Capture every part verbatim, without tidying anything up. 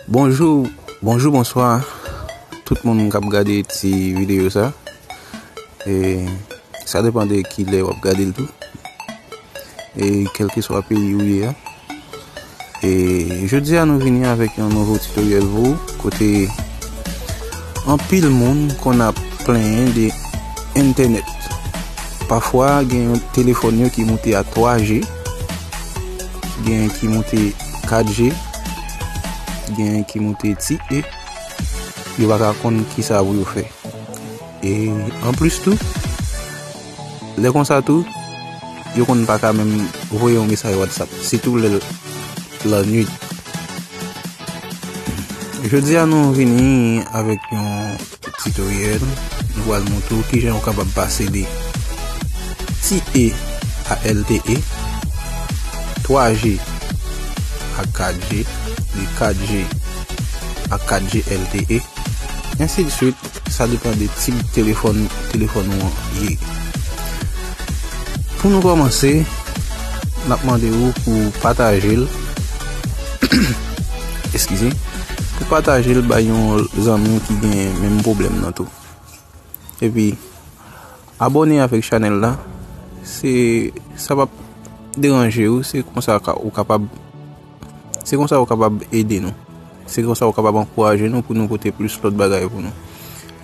Bonjou, bonjou, bonswa tout moun k ap gade ti videyo sa. E sa depann de ki lè w ap gade l tou. E kèlkeswa peyi ou ye a. E jodi a nou vini avèk yon nouvo tutoriel pou ou, kote anpil moun konn ap plenyen de entènèt. Pafwa gen yon telefòn yo ki moute a twa G, gen ki moute kat G, gen ki moute ti E. Yo pa ka konn kisa pou yo fè. E anplis tou, lè konsa tou, yo konn pa ka menm voye yon mesaj WhatsApp, sitou lè l lannwit. Jodi a nou vini avèk yon tutoriel, nou pral montre w kijan ou kapab pase de ti E a L T E, twa G a kat G, de kat G a kat G L T E, ensi de swit, sa depann de tip telefòn, telefòn ou an ye. Pou nou kòmanse, n ap mande ou pou pataje l, eskize, pou pataje l bay yon zanmi w ki gen menm pwoblèm nan tou. Epi, abòne avèk chanèl la, se, sa p ap deranje w, se konsa ka, ou kapab, se konsa ou kapab ede nou. Se konsa ou kapab ankouraje nou pou nou pote plis lòt bagay pou nou.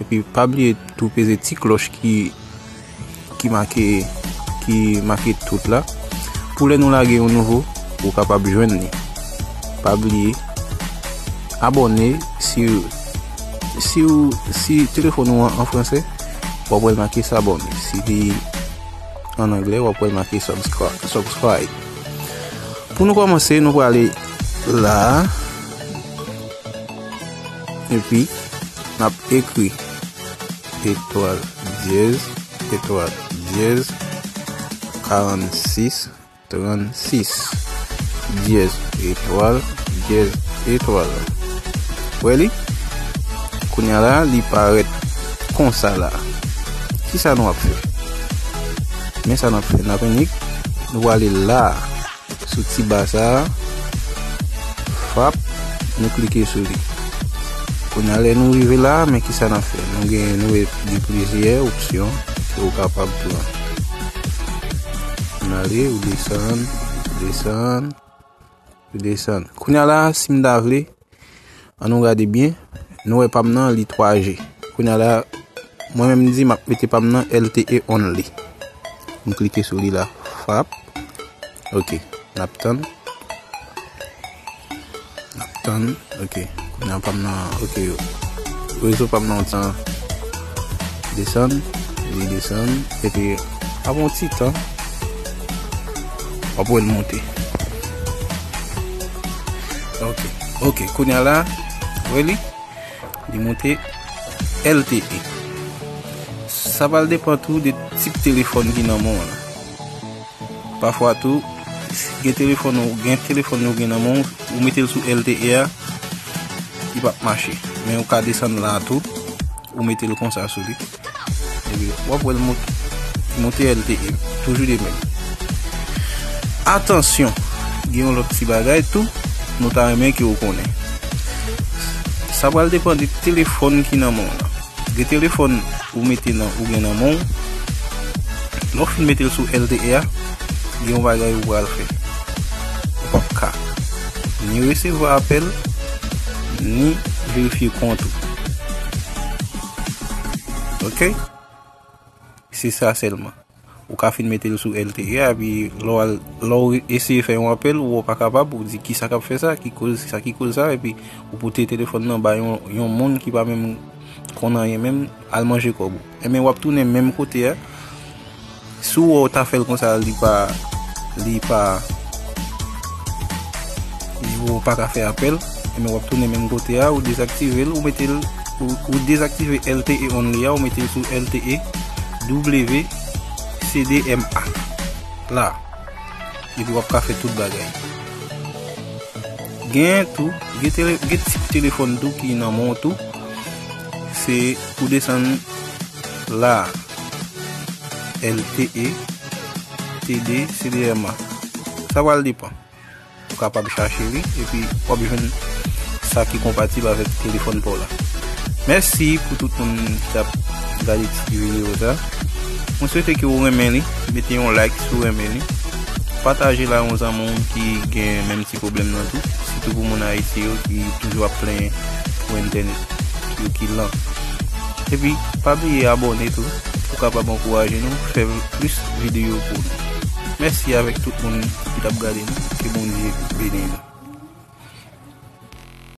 Epi, pa bliye tou peze ti klòch ki, ki make, ki make tout la. Pou lè nou lage yon nouvo, ou kapab jwenn li. Pa bliye, abòne si, si, si telefòn ou an an franse, w ap wè l make s'abonner. Si li an anglè, w ap wè l make subscri-, subscribe. Pou nou kòmanse, nou prale la. Epi, n ap ekri etwal dyèz, etwal dyèz, karannsis, trannsis, dyèz etwal, dyèz etwal. Wè li? Kounye a la, li parèt konsa la. Kisa nou ap fè? Men sa n ap fè, n ap annik, nou prale la, sou ti ba sa a, fap, nou klike sou li. Kounye a, lè nou rive la, men kisa n ap fè? Nou gen, nou gen plizyè opsyon ke ou kapab pran. N ale, ou desann, ou desann, ou desann. Kounye a la, si m ta vle, ann nou gade byen, nou wè pa m nan, li twa G. Kounye a la, mwen menm m di, m ap mete pa m nan L T E only. M klike sou li la, fap. Ok, n ap tann. N ap tann. Ok. Kounye a pa m nan. Ok. Rezo pa m nan yon ti tan. Desann. Li desann. Epi, apre yon ti tan, w ap wè l monte. Ok. Ok. Kounye a la, wè li? Li monte L T E. Sa pral depann tou de tip telefòn ki nan men w lan. Pafwa tou, gen telefòn ou, gen telefòn ou gen nan men w, ou mete l sou L T E a, li p ap mache. Men ou ka desann la tou, ou mete l konsa sou li. Epi, w ap wè l mont-, monte L T E, toujou de menm. Atansyon, gen yon lòt ti bagay tou, nou ta renmen ke w konnen. Sa pral depann de telefòn ki nan men w lan. Gen telefòn ou mete nan, ou gen nan men w, lè w fin mete l sou L T E a, gen yon bagay ou pral fè. Ou p ap ka ni resevwa apèl, ni verifye kont ou. Ok? Se sa sèlman. Ou ka fin mete l sou L T E a, epi lè w al, lè w eseye fè yon apèl, ou pa kapab, ou di, "Kisa k ap fè sa? Ki koz sa? Ki koz sa?" Epi ou pote telefòn nan ba yon, yon moun ki pa menm konn anyen menm, al manje kòb ou. Enben, w ap tounen menm kote a. Si w wè w ta fè l konsa, li pa, li pa, ou pa ka fè apèl, enben, w ap tounen menm kote a, ou dezaktive l, ou mete l, ou, ou dezaktive L T E only a, ou mete l sou L T E W C D M A. La. Epi w ap ka fè tout bagay. Gen tou, gen tele-, gen tip telefòn tou ki nan men w tou. Se pou desann la. L T E, T D, C D M A. Sa pral depann. Ou kapab chache li, epi w ap jwenn sa ki konpatib avèk telefòn pa w la. Mèsi pou tout moun ki t ap gade ti videyo sa. Mwen swete ke w renmen li. Mete yon like si w renmen li. Pataje l a yon zanmi w ki gen menm ti pwoblèm nan tou. Sitou pou moun Ayiti yo ki toujou ap plenyen pou entènèt yo ki lan. Epi, pa bliye abòne tou pou w kapab ankouraje nou fè plis videyo pou nou. Mèsi avèk tout moun ki t ap gade nou. Ke Bondye beni nou.